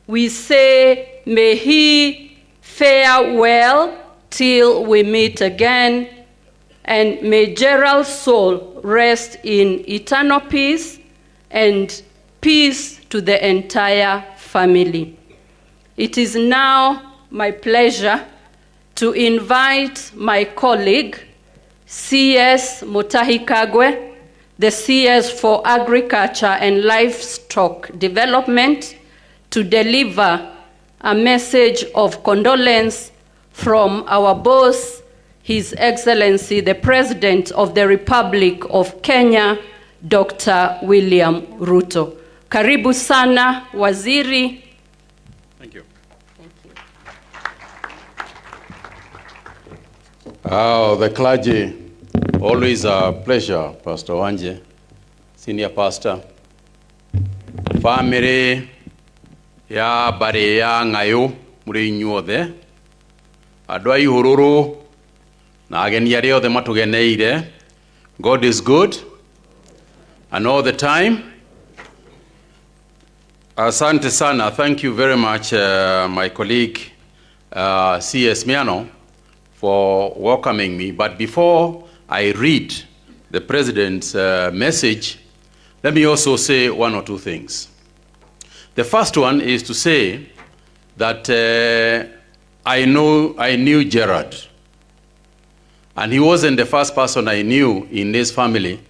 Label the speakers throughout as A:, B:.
A: We say, may he fare well till we meet again, and may Gerald's soul rest in eternal peace and peace to the entire family. It is now my pleasure to invite my colleague, CS Mutahi Kagwe, the CS for Agriculture and Livestock Development, to deliver a message of condolence from our boss, His Excellency, the President of the Republic of Kenya, Dr. William Ruto. Karibu sana, Waziri.
B: Thank you. Oh, the clergy, always a pleasure, Pastor Wanje, senior pastor. Family ya mbari ya Ng'ayo muri inyuothe, andũ a Ihũrũrũ na ageni arĩa othe matũgeneire. God is good and all the time. Asante sana. Thank you very much, my colleague, C.S. Miano, for welcoming me. But before I read the president's message, let me also say one or two things. The first one is to say that I knew Gerard, and he wasn't the first person I knew in this family,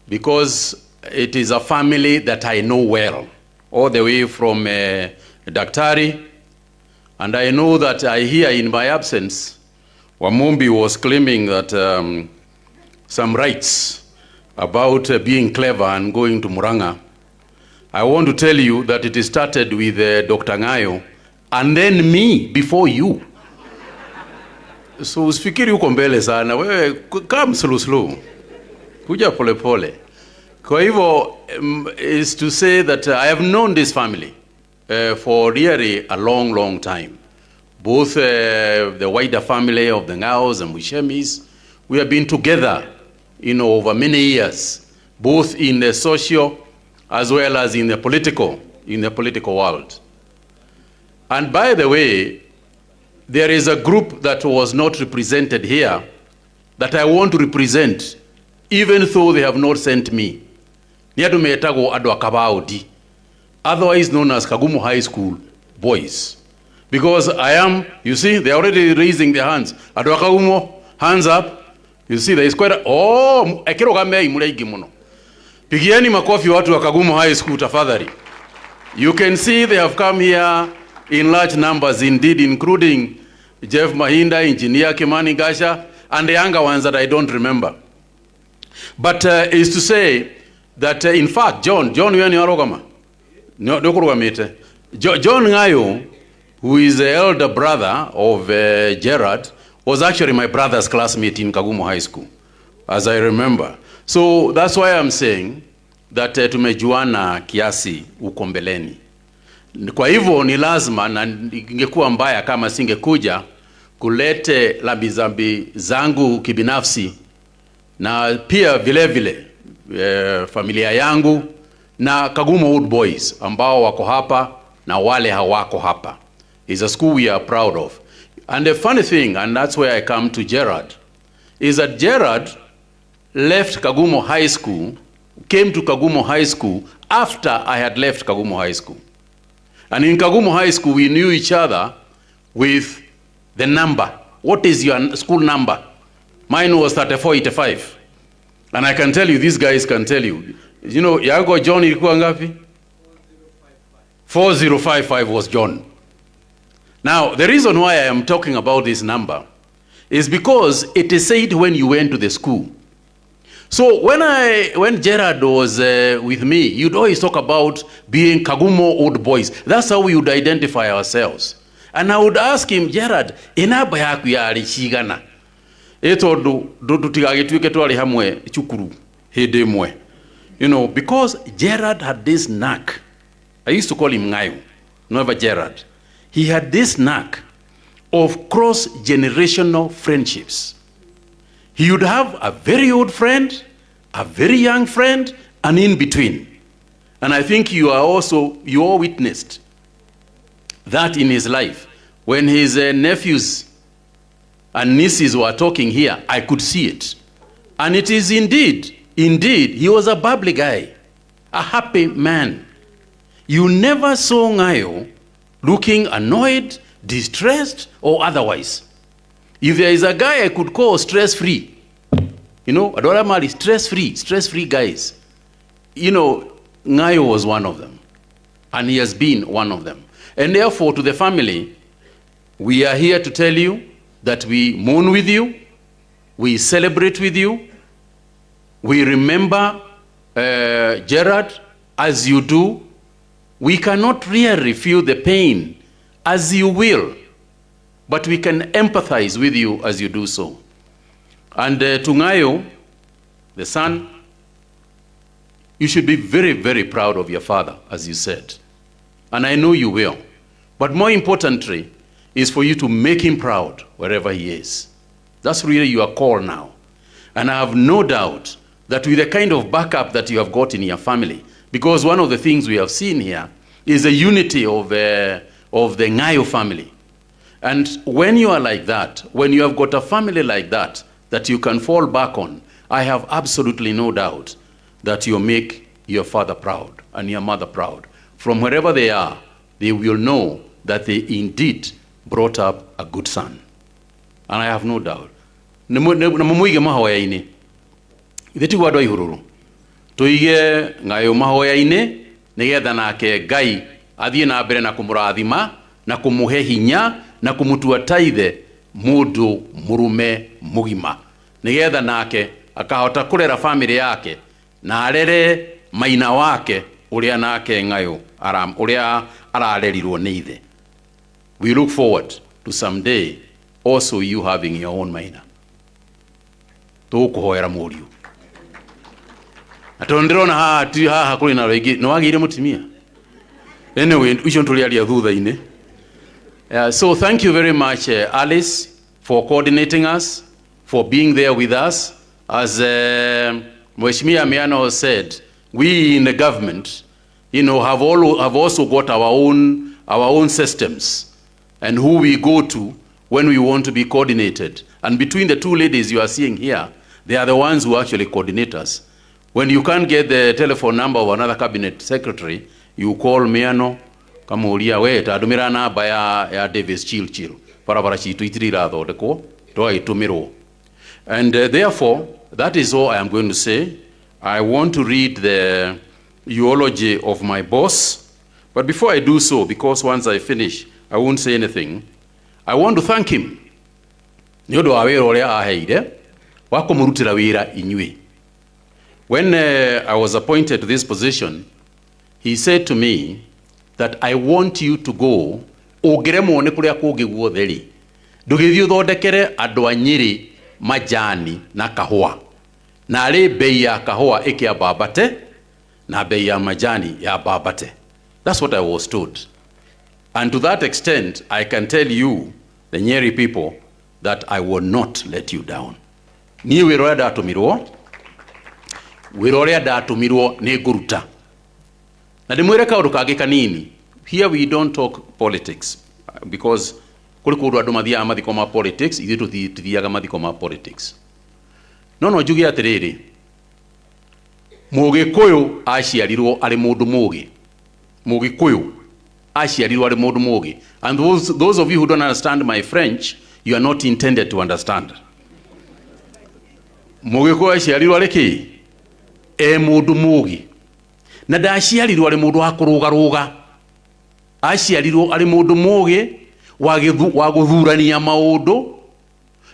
B: because it is a family that I know well, all the way from Daktari, and I know that I hear in my absence, Wamumbi was claiming that some rights about being clever and going to Murang'a. I want to tell you that it started with Dr. Ngayo and then me before you. So usifikiri uko mbele sana, wewe come slow slow, kuja pole pole. Kwa hivyo is to say that I have known this family for really a long, long time. Both the wider family of the Ngayos and Mushemis, we have been together over many years, both in the social as well as in the political world. And by the way, there is a group that was not represented here that I want to represent, even though they have not sent me. Nĩ andũ metagwo andũ a Kabaudi, otherwise known as Kagumo High School boys. Because I am, you see, they're already raising their hands. Andũ a Kagumo, hands up. You see, there is quite a, oh, ekĩrũgamei mũrĩ aingĩ mũno. Pigieni makofi watu wa Kagumo High School tafadhali. You can see they have come here in large numbers indeed, including Jeff Mahinda, Engineer Kimani Gasha, and the younger ones that I don't remember. But is to say that, in fact, John, we ni arogama? No, nĩũkũrũgamĩte. John Ngayo, who is the elder brother of Gerard, was actually my brother's classmate in Kagumo High School, as I remember. So that's why I'm saying that tumejuana kiasi huko mbeleni. Kwa hivyo ni lazima, na ingekuwa mbaya kama singekuja kulete rambirambi zangu kibinafsi na pia vile vile familia yangu na Kagumo Old Boys ambao wako hapa na wale hawako hapa. It's a school we are proud of. And the funny thing, and that's where I come to Gerard, is that Gerard left Kagumo High School, came to Kagumo High School after I had left Kagumo High School. And in Kagumo High School, we knew each other with the number. What is your school number? Mine was 3485. And I can tell you, these guys can tell you. You know, yako John ilikuwa ngapi? 4055 was John. Now, the reason why I am talking about this number is because it is said when you went to the school. So when Gerard was with me, you'd always talk about being Kagumo Old Boys. That's how we would identify ourselves. And I would ask him, Gerard, inamba yaku yarĩ cigana? Ĩ tondũ tũtigagĩtuĩke twarĩ hamwe cukuru hĩndĩ ĩmwe. Because Gerard had this knack. I used to call him Ngayo, never Gerard. He had this knack of cross-generational friendships. He would have a very old friend, a very young friend, and in between. And I think you are also, you all witnessed that in his life. When his nephews and nieces were talking here, I could see it. And it is indeed, indeed, he was a bubbly guy, a happy man. You never saw Ngayo looking annoyed, distressed, or otherwise. If there is a guy I could call stress-free, Adora Mali, stress-free guys. Ngayo was one of them. And he has been one of them. And therefore, to the family, we are here to tell you that we mourn with you, we celebrate with you, we remember Gerard as you do. We cannot really feel the pain as you will, but we can empathize with you as you do so. And to Ngayo, the son, you should be very, very proud of your father, as you said. And I know you will. But more importantly, is for you to make him proud wherever he is. That's really your call now. And I have no doubt that with the kind of backup that you have got in your family, because one of the things we have seen here is the unity of the Ngayo family. And when you are like that, when you have got a family like that, that you can fall back on, I have absolutely no doubt that you make your father proud and your mother proud. From wherever they are, they will know that they indeed brought up a good son. And I have no doubt. Na mumuige mahoya-inĩ. Ithe tiguo andũ a ihũrũrũ. Tũige Ngayo mahoya-inĩ nĩgetha nake Ngai athiĩ na mbere na kũmũrathima na kũmũhe hinya na kũmũtua ta ithe mũndũ mũrũme mũgima nĩgetha nake akahota kũrera famĩlĩ yake na arere maina wake ũrĩa nake Ngayo ũrĩa ararerirwo nĩ ithe. We look forward to someday also you having your own maina. Tũgũkũhoera mũriũ. Na tondũ ndĩrona haha ti haha kũrĩ na andũ aingĩ, nĩ wagĩire mũtumia? Anyway, icio tũrĩaria thutha-inĩ. So thank you very much, Alice, for coordinating us, for being there with us. As Mheshimiwa Miano said, we in the government, have also got our own systems and who we go to when we want to be coordinated. And between the two ladies you are seeing here, they are the ones who actually coordinate us. When you can't get the telephone number of another cabinet secretary, you call Miano, kamuria we tandumira namba ya Davis Chirchir barabara citũ itirĩ irathondekwo twagĩtũmĩrwo. And therefore, that is all I am going to say. I want to read the eulogy of my boss. But before I do so, because once I finish, I won't say anything, I want to thank him nĩ ũndũ wa wĩra ũrĩa aheire wa kũmũrutĩra wĩra inyuĩ. When I was appointed to this position, he said to me that I want you to go ũngĩremwo nĩ kũrĩa kũngĩ guothe rĩ, ndũgĩthiĩ ũthondekere andũ a Nyĩrĩ majani na kahũa, na arĩ bei ya kahũa ĩkĩambambate na bei ya majani yambambate. That's what I was told. And to that extent, I can tell you, the Nyeri people, that I will not let you down. Niĩ wĩra ũrĩa ndatũmirwo, wĩra ũrĩa ndatũmirwo nĩ ngũruta. Na ndĩmwĩre kaũndũ kangĩ kanini. Here we don't talk politics because kũrĩ kũndũ andũ mathiaga mathiko ma politics, ithuĩ tũtithiaga mathiko ma politics. No njuge atĩrĩrĩ, Mũgĩkũyũ aciarirwo arĩ mũndũ mũgĩ. Mũgĩkũyũ aciarirwo arĩ mũndũ mũgĩ. And those of you who don't understand my French, you are not intended to understand. Mũgĩkũyũ aciarirwo arĩ kĩ? E mũndũ mũgĩ. Na ndaciarirwo arĩ mũndũ wa kũrũgarũga. Aciarirwo arĩ mũndũ mũgĩ wa gũthurania maũndũ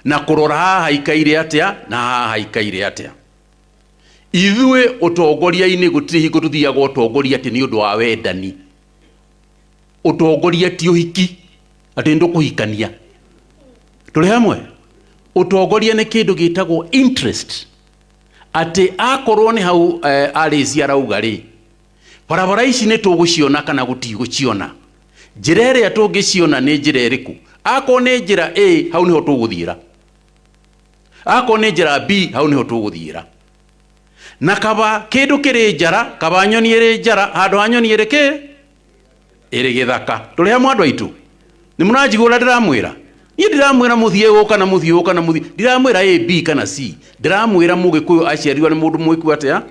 B: na kũrora haha ikaire atĩa na haha ikaire atĩa. Ithuĩ ũtongoria-inĩ gũtirĩ hingo tũthiaga ũtongoria atĩ nĩ ũndũ wa wendani. Ũtongoria ti ũhiki atĩ nĩ tũkũhikania. Tũrĩ hamwe? Ũtongoria nĩ kĩndũ gĩtagwo interest. Atĩ akorwo nĩ hau Alice arauga rĩ, barabara ici nĩ tũgũciona kana gũtigũciona. Njĩra ĩrĩa tũngĩciona nĩ njĩra ĩrĩkũ? Akorwo nĩ njĩra A, hau nĩho tũgũthiĩra. Akorwo nĩ njĩra B, hau nĩho tũgũthiĩra. Na kaba kĩndũ kĩrĩ njara, kaba nyoni ĩrĩ njara, handũ ha nyoni ĩrĩ kĩ? Ĩrĩ gĩthaka. Tũrĩ hamwe andũ aitũ. Nĩ mũranjigua ũrĩa ndĩramwĩra? Niĩ ndiramwĩra mũthiĩ ũũ kana mũthiĩ ũũ kana mũthiĩ. Ndiramwĩra A, B kana C. Ndĩramwĩra Mũgĩkũyũ aciarirwo arĩ mũndũ mwĩku atĩa?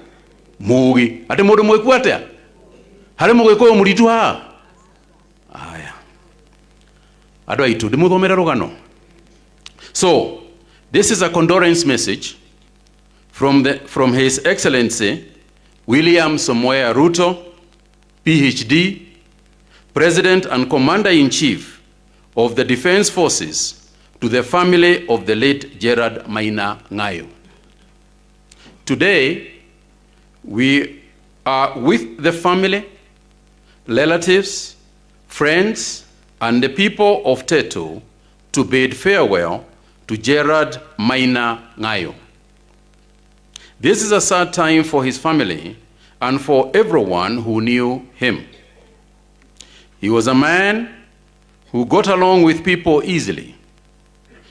B: Mũgĩ. Atĩ mũndũ mwĩku atĩa? Harĩ Mũgĩkũyũ mũritu haha? Aya. Andũ aitũ, ndĩmũthomere rũgano. So, this is a condolence message from His Excellency William Samoei Ruto, PhD, President and Commander-in-Chief of the Defense Forces, to the family of the late Gerard Maina Ngayo. Today, we are with the family, relatives, friends, and the people of Tetu to bid farewell to Gerard Maina Ngayo. This is a sad time for his family and for everyone who knew him. He was a man who got along with people easily.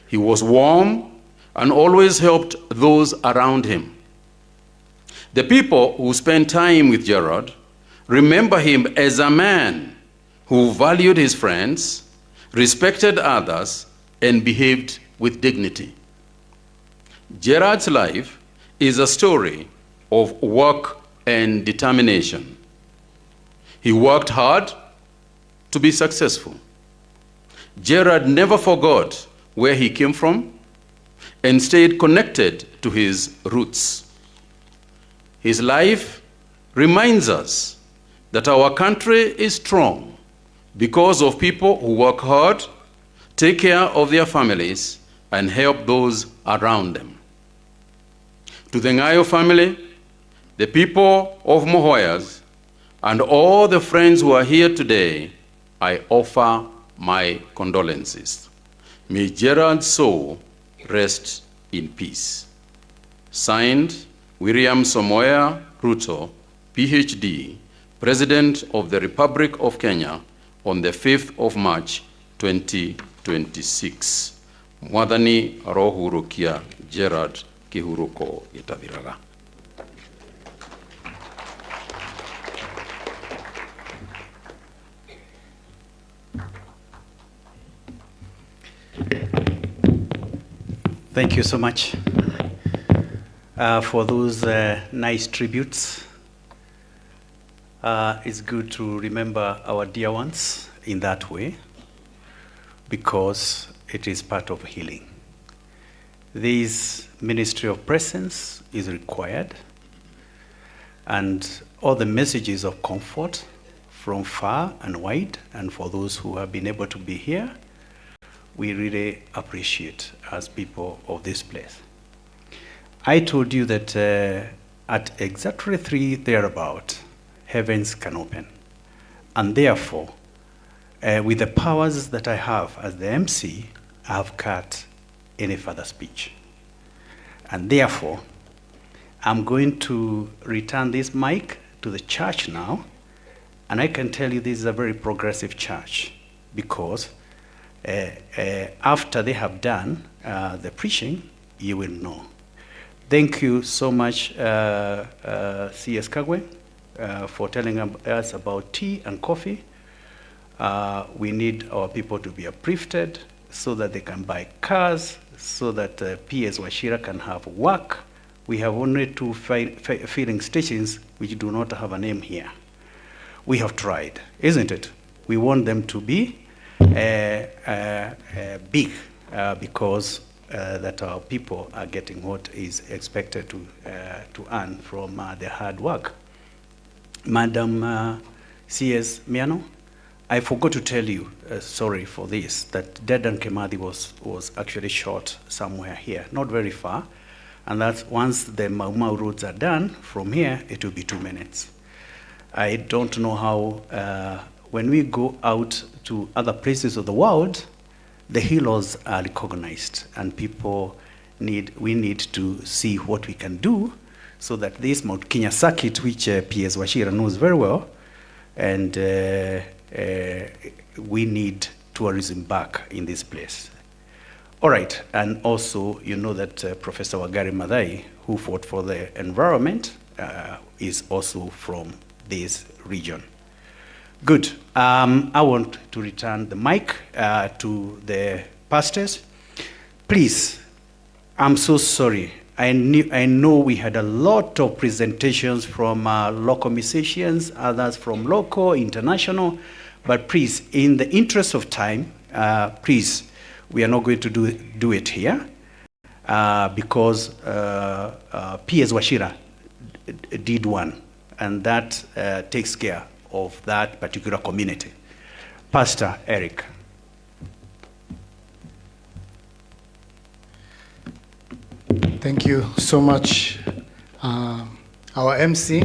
B: He was warm and always helped those around him. The people who spent time with Gerard remember him as a man who valued his friends, respected others, and behaved with dignity. Gerard's life is a story of work and determination. He worked hard to be successful. Gerard never forgot where he came from and stayed connected to his roots. His life reminds us that our country is strong because of people who work hard, take care of their families, and help those around them. To the Ngayo family, the people of Muhoyas, and all the friends who are here today, I offer my condolences. May Gerard's soul rest in peace. Signed, William Samoei Ruto, PhD, President of the Republic of Kenya, on the 5th of March 2026. Mwathani arohurukia Gerard kihuruko gitathiraga.
C: Thank you so much for those nice tributes. It's good to remember our dear ones in that way because it is part of healing. This ministry of presence is required, and all the messages of comfort from far and wide, and for those who have been able to be here, we really appreciate as people of this place. I told you that at exactly 3 thereabout, heavens can open. And therefore, with the powers that I have as the MC, I have cut any further speech. And therefore, I'm going to return this mic to the church now. And I can tell you this is a very progressive church because after they have done the preaching, you will know. Thank you so much, C.S. Kagwe, for telling us about tea and coffee. We need our people to be uplifted so that they can buy cars, so that P.S. Wachira can have work. We have only two filling stations which do not have a name here. We have tried, isn't it? We want them to be big because that our people are getting what is expected to earn from their hard work. Madam C.S. Miano, I forgot to tell you, sorry for this, that Dedan Kimathi was actually shot somewhere here, not very far. And that's once the Mau Mau roads are done, from here, it will be 2 minutes. I don't know how, when we go out to other places of the world, the heroes are recognized, and we need to see what we can do so that this Mount Kenya circuit, which P.S. Wachira knows very well, and we need tourism back in this place. All right, and also you know that Professor Wangari Maathai, who fought for the environment, is also from this region. Good. I want to return the mic to the pastors. Please, I'm so sorry. I know we had a lot of presentations from local musicians, others from local, international, but please, in the interest of time, please, we are not going to do it here because P.S. Wachira did one, and that takes care of that particular community. Pastor Eric.
D: Thank you so much, our MC.